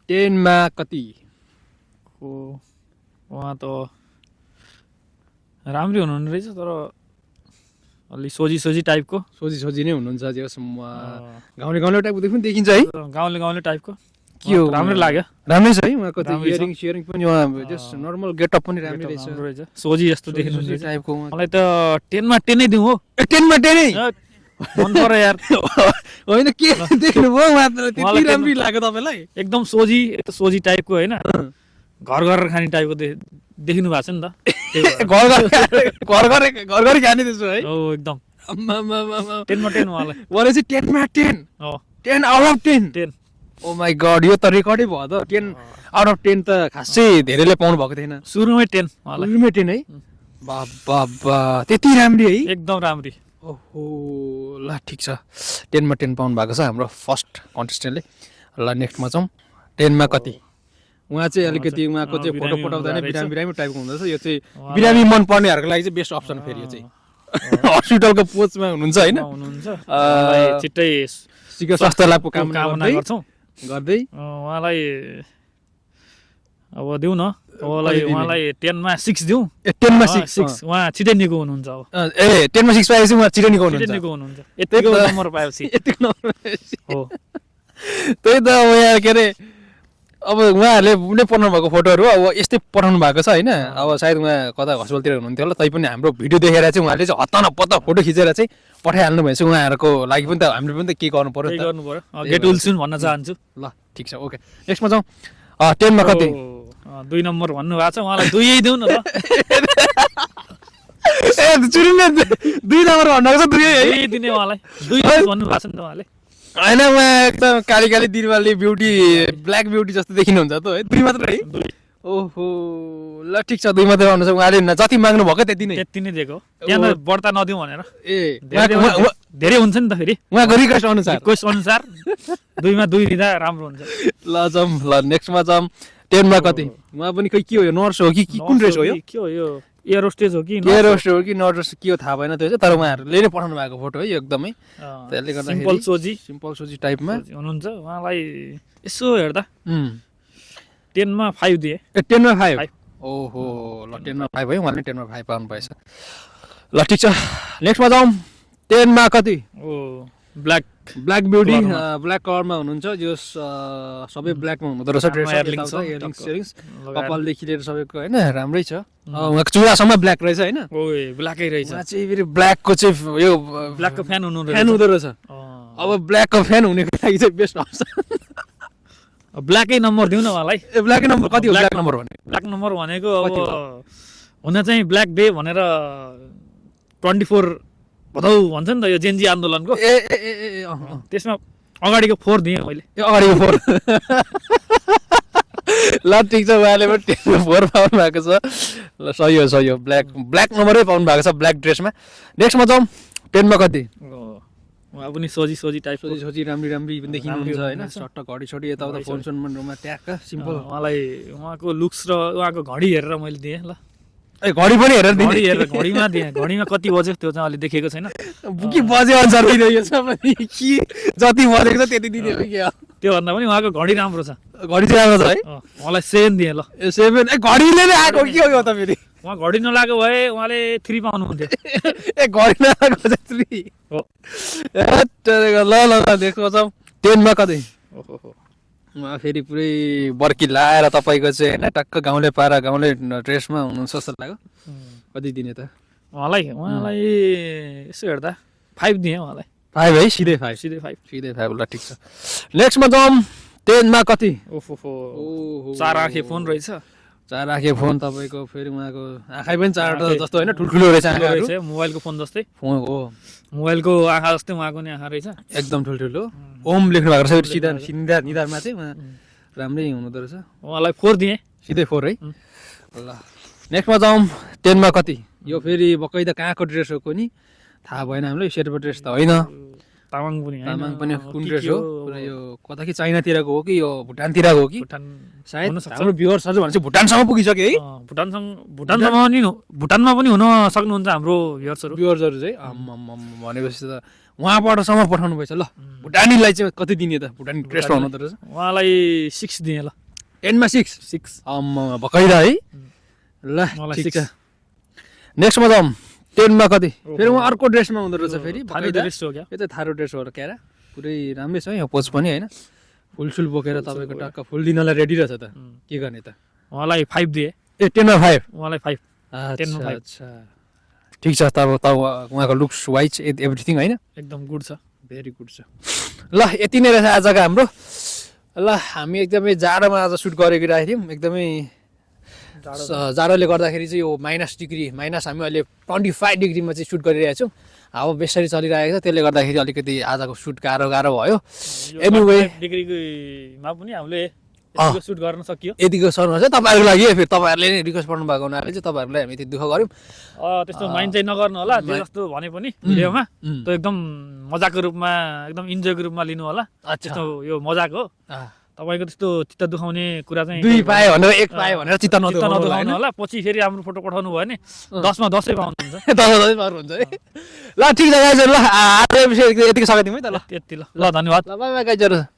10 मा कति हो उहाँ त राम्रै हुनुहुने रहेछ तर अलि सोझी टाइपको सोझी नै हुनुहुन्छ जस गाउँले टाइपको पनि देखिन्छ है गाउँले टाइपको के हो राम्रै लाग्यो राम्रै छ है उहाँको त्यो राम्रै छ। इयरिङ पनि उहाँ जस्ट नर्मल गेटअप पनि राम्रै रहेछ सोझी जस्तो देखिनु सोझी टाइपको उहाँ मलाई त 10 मा 10 नै दिउँ हो 10 मा 10 है मन पर्यो यार होइन के देख्नुभयो उहाँ त त्यति मलाई राम्रै लाग्यो तपाईँलाई एकदम सोझी टाइपको होइन घर खाने टाइपको देखिनु भएको छ नि त घर खाने त्यसो है हो एकदम आम्मामामा। 10 मा 10 उहाँलाई उहाँले चाहिँ 10 मा 10 हो 10 out of 10 10 oh my God यो त रेकर्डै भयो त 10 आउट अफ 10 त खासै धेरैले पाउनु भएको थिएन सुरुमै 10 उहाँलाई सुरुमै 10 है बाबा त्यति राम्री है एकदम राम्री ओहो ल ठिक छ 10 मा 10 पाउनु भएको छ हाम्रो फर्स्ट कन्टेस्टेन्टले ल नेक्स्टमा जाउँ 10 मा कति उहाँ चाहिँ अलिकति उहाँको चाहिँ फोटो पठाउँदा नै बिरामी टाइपको हुँदछ यो चाहिँ बिरामी मन पर्नेहरूको लागि चाहिँ बेस्ट अप्सन फेरि यो चाहिँ हस्पिटलको पोस्टमा हुनुहुन्छ होइन हुनुहुन्छ उहाँलाई छिट्टै शीघ्र स्वास्थ्य लाभको कामना गर्छौँ गर्दै उहाँलाई अब दिउँ न उहाँलाई 10 मा 6 दिउँ 10 मा 6 उहाँ छिटै निको हुनुहुन्छ अब ए 10 मा 6 पाएपछि उहाँ छिटै निको हुनुहुन्छ यतिको नम्बर पाएपछि यतिको नम्बर हो त्यही त अब यहाँ के अरे अब उहाँहरूले नै पठाउनु भएको फोटोहरू अब यस्तै पठाउनु भएको छ होइन अब सायद उहाँ कता हस्पिटलतिर हुनुहुन्थ्यो होला तैपनि हाम्रो भिडियो देखेर चाहिँ उहाँले चाहिँ हत्ता नपत्ता फोटो खिचेर चाहिँ पठाइहाल्नु भएछ उहाँहरूको लागि पनि त हामीले पनि त के गर्नु पर्यो गेट विल भन्न चाहन्छु ल ठिक छ ओके नेक्स्टमा जाउँ 10 मा कति 2 नम्बर भन्नुभएको छ उहाँलाई 2 यही दिउँ न त ए चुरिने 2 नम्बर भन्नको छ 2 है दिने उहाँलाई 2 भन्नुभएको छ नि त उहाँले होइन उहाँ एकदम काली दिलवाले ब्युटी ब्ल्याक ब्युटी जस्तो देखिनुहुन्छ त है 2 मात्र है ओहो ल ठिक छ 2 मात्र आउनु छ उहाँले जति माग्नु भएको त्यति नै दिएको त्यहाँ बढ्ता नदिउँ भनेर ए धेरै हुन्छ नि त फेरि उहाँको रिक्वेस्ट अनुसार 2 मा 2 दिँदा राम्रो हुन्छ ल जाउँ ल नेक्स्टमा जाउँ 10 मा कति उहाँ पनि खै के हो यो नर्स हो कि कुन ड्रेस हो यो के हो यो एयर होस्टेज हो कि नर्स के हो थाहा भएन त्यो चाहिँ तर उहाँहरूले नै पठाउनु भएको फोटो है एकदमै त्यसले गर्दा सिम्पल सोझी टाइपमा हुनुहुन्छ उहाँलाई यसो हेर्दा 10 मा 5 दिए 10 मा 5 ओहो ल 10 मा 5 है उहाँले 10 मा 5 पाउनु भएछ ल ठिक छ नेक्स्टमा जाउँ 10 मा कति ओ ब्ल्याक ब्युटी ब्ल्याक कलरमा हुनुहुन्छ जो सबै ब्ल्याकमा हुँदो रहेछ ड्रेस कपालदेखि लिएर सबैको होइन राम्रै छ उहाँको चुरासम्म ब्ल्याक रहेछ होइन ब्ल्याकै रहेछ चाहिँ फेरि ब्ल्याकको चाहिँ यो ब्ल्याकको फ्यान हुँदो रहेछ अब ब्ल्याकको फ्यान हुनेको लागि चाहिँ बेस्ट अप्सन ब्ल्याकै नम्बर दिउँ न उहाँलाई ब्ल्याकै नम्बर कति हो ब्ल्याक नम्बर भनेको अब हुन चाहिँ ब्ल्याक डे भनेर 24 भदौ भन्छ नि त यो जेनजी आन्दोलनको त्यसमा अगाडिको 4 दिएँ मैले अगाडिको 4 ल ठिक छ उहाँले पनि 4 पाउनु भएको छ ल सही हो ब्ल्याक नम्बरै पाउनु भएको छ ब्ल्याक ड्रेसमा नेक्स्टमा जाउँ 10 मा कति उहाँ पनि सोझी टाइप सोझी राम्री पनि देखिनुहुन्छ होइन सट्ट घडी छोडी यताउता फोनमा ट्याक्क सिम्पल उहाँको लुक्स र उहाँको घडी हेरेर मैले दिएँ ल घडी पनि हेरेर घडीमा दिएँ घडीमा कति बज्यो त्यो चाहिँ अहिले देखेको छैन के बजे अनुसार दिइरहेको छ कि जति बजेको छ त्यति दिने हो कि त्योभन्दा पनि उहाँको घडी राम्रो छ घडी चाहिँ राम्रो छ है उहाँलाई 7 दिएँ ल 7 घडीले नै आएको के हो त फेरि उहाँ घडी नलागेको भए उहाँले 3 पाउनुहुन्थ्यो घडी नलागेको छ 3 हो ल देखो जाउँ 10 मा कति उहाँ फेरि पुरै बर्की लाएर तपाईँको चाहिँ होइन टक्क गाउँले पारा गाउँले ड्रेसमा हुनुहुन्छ जस्तो लाग्यो कति दिने त उहाँलाई यसो हेर्दा 5 दिएँ उहाँलाई 5 है सिधै 5 ल ठिक छ नेक्स्टमा जाउँ 10 मा कति ओहो 4 आँखे फोन रहेछ 4 आँखे फोन तपाईँको फेरि उहाँको आँखा पनि 4 जस्तो होइन ठुल्ठुलो रहेछ मोबाइलको फोन जस्तै फोन हो मोबाइलको आँखा जस्तै उहाँको नि आँखा रहेछ एकदम ठुल्ठुलो ओम लेख्नु भएको रहेछ सिधा निधारमा चाहिँ उहाँ राम्रै हुँदो रहेछ उहाँलाई 4 दिएँ सिधै 4 है ल नेक्स्टमा जाउँ 10 मा कति यो फेरि बकैदा कहाँको ड्रेस हो कुनै थाहा भएन हामीलाई शेर्पा ड्रेस त होइन तामाङ पनि कुन ड्रेस हो यो कता कि चाइनातिरको हो कि यो भुटानतिरको हो कि सायद हाम्रो भ्युअर्सहरु भन्छ भुटानसम्म पुगिसक्यो है भुटानमा पनि हुन सक्नुहुन्छ हाम्रो भ्युअर्सहरु चाहिँ भनेपछि त उहाँबाटसम्म पठाउनु भएछ ल भुटानीलाई चाहिँ कति दिने त भुटानी ड्रेसमा हुँदो रहेछ उहाँलाई 6 दिएँ ल 10मा 6 आम्मा भकैदा है ल मलाई ठिक 6 छ नेक्स्टमा जाउँ 10मा कति फेरि उहाँ अर्को ड्रेसमा हुँदो रहेछ फेरि थारू बकाइदा। ड्रेस हो क्या यो चाहिँ थारू ड्रेस हो र क्यारा पुरै राम्रै छ यो पोज पनि होइन फुलसुल बोकेर तपाईँको टक्क फुल दिनलाई रेडी रहेछ त के गर्ने त उहाँलाई 5 दिएँ ए 10मा 5 उहाँलाई 5 10 मा 5 अच्छा ठिक छ तब उहाँको लुक्स वाइज एभ्रिथिङ होइन एकदम गुड छ भेरी गुड छ ल यति नै रहेछ आजको हाम्रो ल हामी एकदमै जाडोमा आज सुट गरेको राखेको थियौँ एकदमै जाडोले गर्दाखेरि चाहिँ यो -डिग्री हामी अहिले 25 डिग्रीमा चाहिँ सुट गरिरहेको छौँ हावा बेसरी चलिरहेको छ त्यसले गर्दाखेरि अलिकति आजको सुट गाह्रो भयो एनिवे डिग्रीमा पनि हामीले यतिको सुट गर्न सकियो यतिको सर्नु छ तपाईँहरूको लागि फेरि तपाईँहरूले नै रिक्वेस्ट गर्नु भएको हुनाले चाहिँ तपाईँहरूलाई हामी यति दुःख गऱ्यौँ त्यस्तो माइन्ड चाहिँ नगर्नु होला जे जस्तो भने पनि भिडियोमा त्यो एकदम मजाको रूपमा एकदम इन्जोयको रूपमा लिनु होला त्यस्तो यो मजाक हो तपाईँको त्यस्तो चित्त दुखाउने कुरा चाहिँ 2 पाए भनेर 1 पाए भनेर चित्त नदुखाउनु होला पछि फेरि राम्रो फोटो पठाउनु भयो भने 10मा 10 पाउनुहुन्छ हुन्छ है ल ठिक छ गाइजहरु ल आज एपिसोड यतिको सकाइदिउँ है त ल त्यति ल धन्यवाद ल बाइ बाइ गाइजहरु